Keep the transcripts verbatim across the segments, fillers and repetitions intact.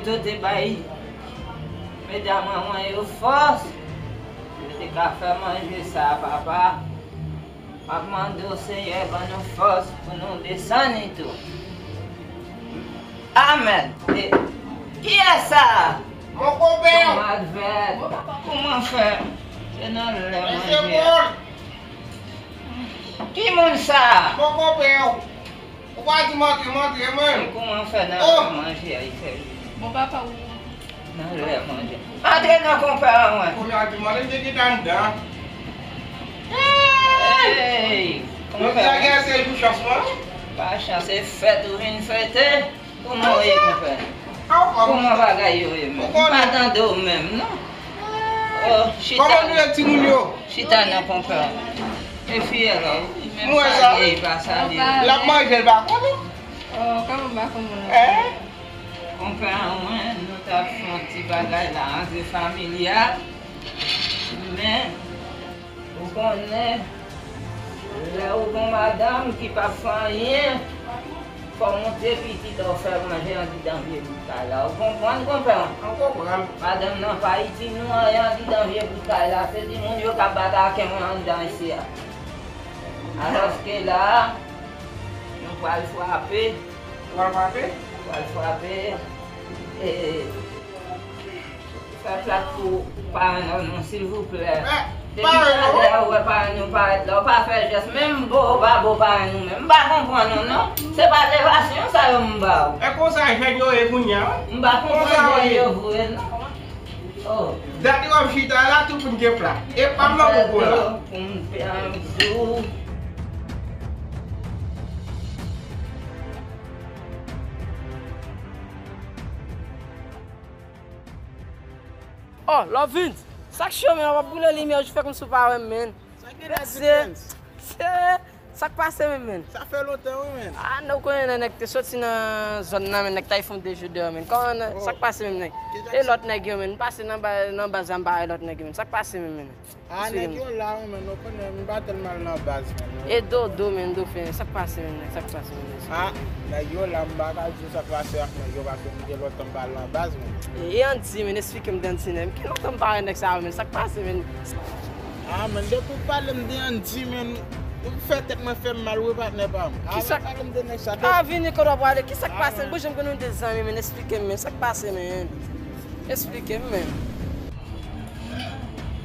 Yo te bay medam an mwen yo fòs, yo te ka fè manje sa, papa. M ap mande w, Senyè, ban nou fòs pou nou desann li tou. Amèn. E, kiyès sa? Mon konpè. Kòman fè? Se nan lè manje a. Ki moun sa? Mon konpè. Ou pa di m antre, m antre, mwen. E kòman fè nan manje a, li fè vini? Bon, papa, ou. Nan lè manje. Antre non, konpè an mwen. Kounye a di mwen, li te gentan anndan. Hey! Jodi a gen se jou chans mwen. Pa chans, se fèt ou vin fete. Kòman w ye, konpè? Kòman bagay yo ye menm? M pa tande w menm, non. Oh, chita. Kòman nou ye, timoun yo? Chita nan konpè. E fiyèl la, wi, menm salye, li pa salye. L ap manje, l pa konnen. Oh, kòman m pa konprann? Hein? Konpè an mwen, nou t ap fè yon ti bagay la, antre familyal. Men, ou konnen, lè ou gon madanm ki p ap fè anyen, fò w montre pitit ou fè manje andidan vye bout kay la. Ou konprann, konpè? M konprann. Madanm nan pa itil nou anyen andidan vye bout kay la. Se timoun yo k ap bat ak mwen anndan isi a. Alòske la, nou pral frape. Pral frape? Pral frape. E, fè plat pou paran nou, silvouplè. Depi talè, ou wè paran nou parèt la, ou pa fè jès, menm bo ou pa bo paran nou menm. M pa konprann ou non. Se pa levasyon sa yo m ba ou. E konsa jèn yo ye kounye a, wi. M pa konpran jèn yo vre non. Oh. Dadi w ap chita la, tout moun gen plat. E pa m nan koko la. Pou m fè anjou. Oh, Lovins, sa k cho, men w ap boule limyè, ou fè kòmsi w pa wè m, men. Sa k gen la, Dickens? Se, se, sa k pase menm, men? Sa fè lontan, wi, men. Ah, non, ou konnen, nèg te soti nan zòn nan, men, nèg t al fè yon de jou deyò, men. Kòman, sa k pase menm, nèg? E lòt nèg yo, men? M pase nan ba-, nan baz la, m pa wè lòt nèg yo, men. Sa k pase menm, men? Ah, nèg yo la, wi, men, ou konnen, m pa tèlman al nan baz, men. E Dodo, men, Dofen, sa k pase, men, nèg? Sa k pase, men, nèg? Ah, nèg yo la, m pa ka di w sa k pase ak nèg yo, paske m gen lontan m pa al nan baz, men. E Andy, men, esplike m de Andy, men. M gen lontan m pa wè nèg sa yo, men. Sa k pase, men? Ah, men, depi w pale m de Andy, men, ou fè tèt mwen fè m mal, wi, patnè pa m. Ah, men, pale m de nèg sa. Ah, vini kote w prale. Ki sa k pase? Bon, jan m konnen nou de zanmi, men, esplike m, men. Sa k pase, men? Esplike m, men.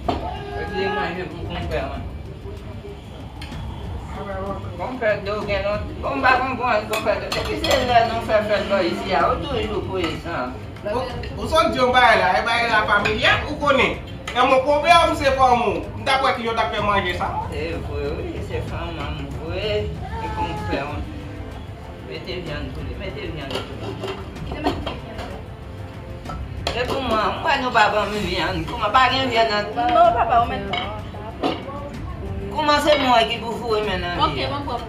Mete manje pou konpè mwen. Konpè Dodo gen lontan. Bon, m pa konprann konpè Dodo. Depi se lè nou fè fèt bò isi a, ou toujou prezan. Ou, ou sot di yon bagay la, e bagay la familyal, ou konnen. E mwen konpè m se fanm ou. M ta kwè ki yo t ap fè manje sa. Se vre, wi, se fanm an m vre. E konpè mwen. Mete vyann pou li, mete vyann pou li. Kite m kite vyann. E kouman? M wè nou pa ban m vyann. Kouman pa gen vyann nan? Non, papa, ou mèt. Kouman se mwen ki pou foure men nan li? Ok, bon, bon.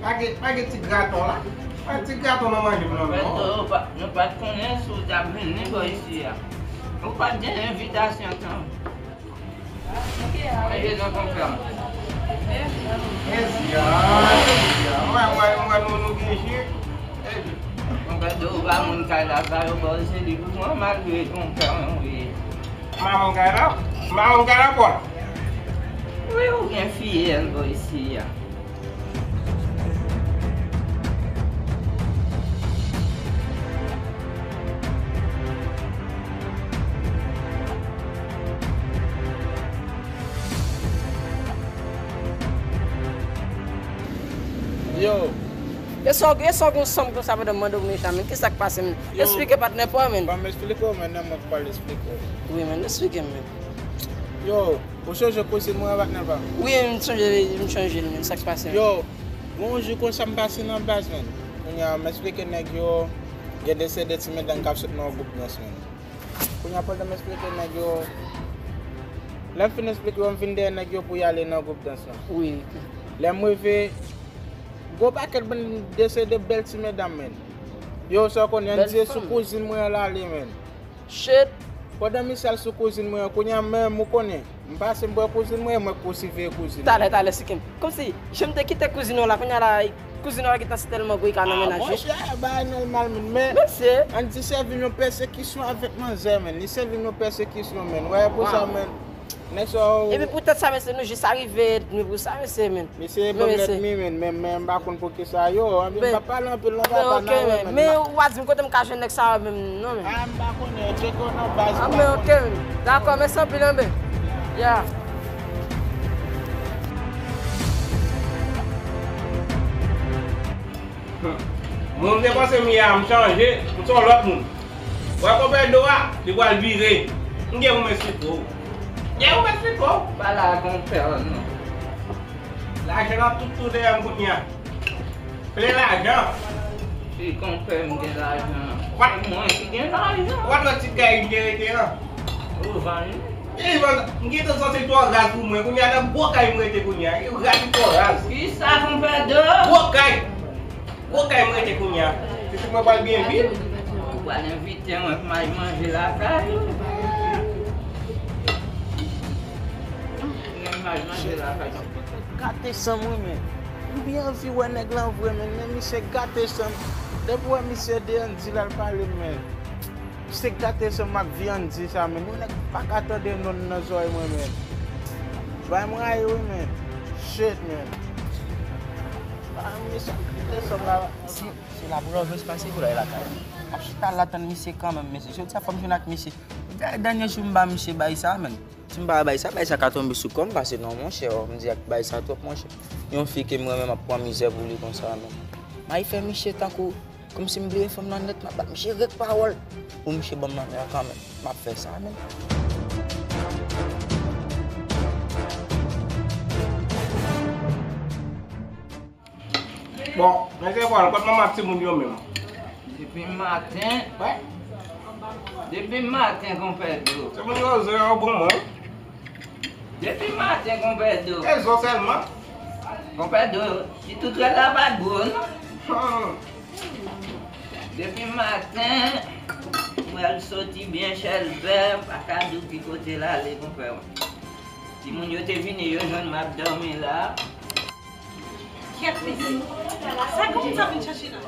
Pa gen, pa gen ti graton la? Pa gen ti graton nan manje m nan, non? Nou pa, nou pa t konnen si w t ap vini bò isi a. Ou pa t gen envitasyon tan. Manje nan konpè. Mèsi a, mèsi a. Mwen, mwen, mwen, nou, nou gen je. Konpè Dodo pa moun kay la, sa yo ba w se li pou mwen, malgre konpè mwen, wi. M pa moun kay la? M pa moun kay la, Pòl? Wi, ou gen fiyèl bò isi a. Yo. E sa w, e sa w gen sanm konsa pandan m mande w men, men, kisa k pase, men? Yo. Esplike patnè pa w, men. Ban m esplike w, men, non, mwen k pral esplike w. Wi, men, esplike m, men. Yo, ou sonje kouzin mwen an, patnè pa m? Wi, m sonje, m sonje l, men, sa k pase, men? Yo, gon jou konsa m pase nan baz, men. Kounye a, m esplike nèg yo, gen de se de ti medam k ap sot nan yon gwoup dans, men. Kounye a, pandan m esplike nèg yo, lè m fin esplike yo, m vin dèyè nèg yo pou y ale nan gwoup dans lan. Wi. Lè m rive, gwo pakèt bann de se de bèl ti medam, men. Yo, sa w konnen, Andy sou kouzin mwen an l ale, men. Shit. Pandan misye al sou kouzin mwen an, kounye a, menm, ou konnen, m pase m pran kouzin mwen, mwen k pou siveye kouzin mwen. Talè, talè, esplike m. Kòmsi, jan m te kite kouzin w la, kounye a la, Kouzin ou gentan se tèlman gwo, li ka nan mennaj li. Monchè, bagay nòmal, men, men, mesye, Andy sèvi m yon pèsekisyon avèk manzè, men. Li sèvi m yon pèsekisyon, men. Wè, pou sa, men. Nèg sa yo. Epi poutèt sa, mesye, nou jis arive, nou pou sa, mesye, men. Mesye, ban m lèt mi, men, men, men, m pa konn pou ki sa yo. Anvi m pa pale anpil, non, papa, nan, men, men, men, ou pa di m kote m ka jwenn nèg sa yo, men, non, men. Ah, m pa konnen, tcheke w nan baz, m pa konnen. Ah, men, ok, men. Dakò, mèsi anpil, men. Yeah. Moun te panse m ye a, m chanje, m se yon lòt moun. Wè konpè Do a, li pral vire. M gen pou m esplike w. M gen pou m esplike w. Pa la konpè non. Lajan nan tout tou dèyè m kounye a. Plen lajan. Si konpè m gen lajan. Mwen ki gen lajan. Ou pa t wè ti kay m te rete an? Ou vann li? E, m gentan santi l twò raz pou mwen. Kounye a nan gwo kay m rete kounye a. Li raz, li twò raz. Kisa konpè Do? Gwo kay. Gwo kay m rete kounye a. Pitit mwen pral byen viv. Ou pral envite mwen pou m al manje lakay ou. Mwen m al manje lakay ou. Gate san mwen, men. M byen anvi wè nèg lan vre, men, men misye gate san m. Depi w wè misye de Andy la, l pale m, men. Misye gate san m ak vyann di sa, men. Yon nèg pa ka tande non l nan zòrèy mwen, men. Bay m rayi wi, men. Shit, men. Ah, misye gate san m la. Si, si la pou lòv espase pou l al lakay. M ap chita la tann misye kanmenm, mesye. Jodi a fò m jwenn ak misye. Dènye jou m ba misye bay sa, men. Si m pa bay sa, bay sa ka tonbe sou kò m, pase non, monchè, m di ak bay sa twòp, monchè. Yon fi ke m renmen, m ap pran mizè pou li konsa, men. M al fè misye tankou, kòmsi m bliye fanm nan nèt, m ap bat misye rèk pawòl. Pou misye ban m nan men an kanmenm. M ap fè sa, men. Bon, men se kwa, kot manman ak timoun yo menm? Depi maten. Wè. Depi maten, konpè Do. Timoun yo zen yo bon, mwen. Depi maten, konpè Do. E zo sèlman. Konpè Do, ti toutrèl la pa gwo, non. Hmm. Depi maten, mwen soti byen chèlbè, m pa ka di w ki kote l ale, konpè. Timoun yo te vini, yo jwenn m ap dòmi la. Kèt mesye. Sa granmoun sa vin chache la?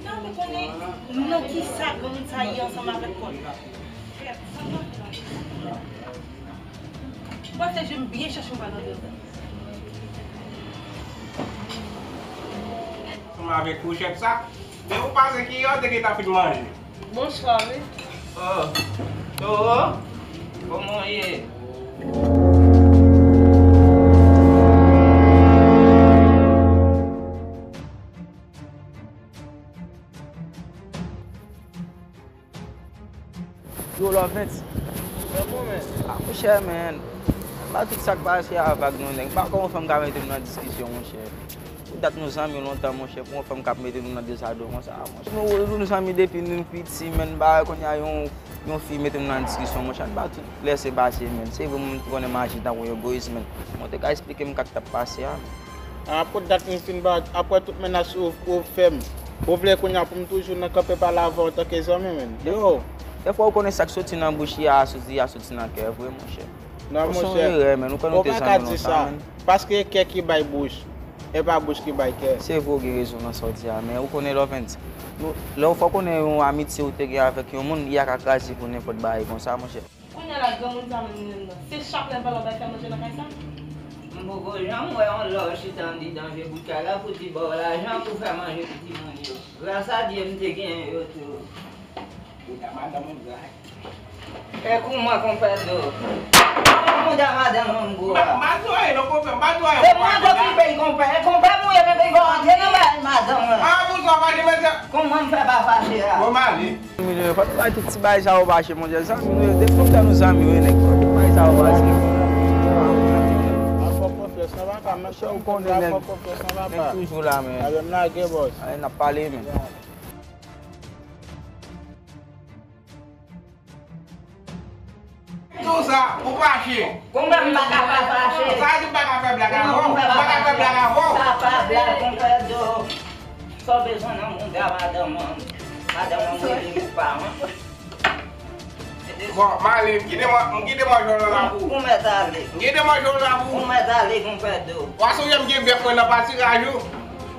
Nan ou konnen nan kisa granmoun sa ye ansanm avèk kò l? Ou pa fè je m byen chache yon bagay nan tèt. Ansanm avèk fouchèt sa. Men ou panse ki yo te gentan fin manje? Bonswa, wi. Oh. Oh. Kòman w ye? Yo, Lovens. Mwen bon, men. Ah, monchè, men. M pa tout sa k pase a avèk nou, nèg. M pa kwè yon fanm ka mete m nan diskisyon, monchè. Pou dat nou zanmi lontan, monchè, pou yon fanm k ap mete nou nan dezadò konsa, monchè. Nou, nou zanmi depi nou piti, men, bagay kounye a yon, yon fi mete m nan diskisyon, monchè, m pa tout lèse pase, men. Se vre, mwen konnen m aji tankou yon egoyis, men. Mwen te ka eksplike m sa k t ap pase a, men. A, pou dat nou fin ba, apre tout menas ou, ou fè m, ou vle kounye a pou m toujou nan kanpe pale avè w antanke zanmi, men. Yo. Dèfwa ou konnen sa k soti nan bouch li a, soti, a soti nan kè vre, monchè. Non, monchè. Ou se yon erè, men. Ou konnen ou te zanmi lontan, men. Paske e kè ki bay bouch, e pa bouch ki bay kè. Se vre, ou gen rezon nan sa w di a, men ou konnen, Lovens, nou, lè w fò konnen yon amitye ou te gen avèk yon moun, li a ka kraze pou nenpòt bagay konsa, monchè. Kounye a la, granmoun sa menm li menm nan. Se chak lè l pa la bay fè manje nan kay sa? M poko janm wè yon lòj chita andidan vye bout kay la pou di ba w lajan pou fè manje pou timoun yo. Gras a Dye m te genyen yo tou. Bouda madanm ou gra. E kouman, konpè Do? Kòman bouda madanm ou gwo a? M pa, m pa di anyen non, konpè, m pa di anyen. Se mwen k okipe l, konpè. E konpè m ou ye, men, men, antre nan bagay madanm mwen. Ah, bonjou, pa di mesye. Kòman m fè pa fache a? Bon, m ale. Fò nou bay tout ti bagay sa yo mache, monchè. Zanmi nou yo, depi lontan nou zanmi yo, nèg. Fò tout bagay sa yo mache. Pa fè konfyans nan papa, monchè, ou konnen nèg. Pa fè konfyans nan papa. Nèg toujou la, men. Avè m lage, bòs. Ay, n ap pale, men. Konsa, ou fache. Konpè m pa ka pa fache. Sa di m pa ka fè blag avè w. M pa ka fè blag avè w. Sa pa blag, konpè Do. Sa w bezwen nan bouda madanm an? Madanm an rele m pa, wi. Bon, m ale, m kite manje w nan lakou. Ou mèt ale. M kite manje w nan lakou. Ou mèt ale, konpè Do. W a sonje m gen bèf mwen nan patiraj ou.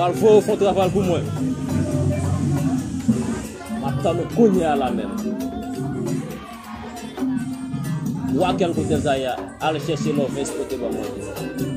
Al voye w fè yon travay pou mwen. M ap tann ou kounye a la menm. Wa kèl kote l sa ye a, al chèche Lovens pote ban mwen.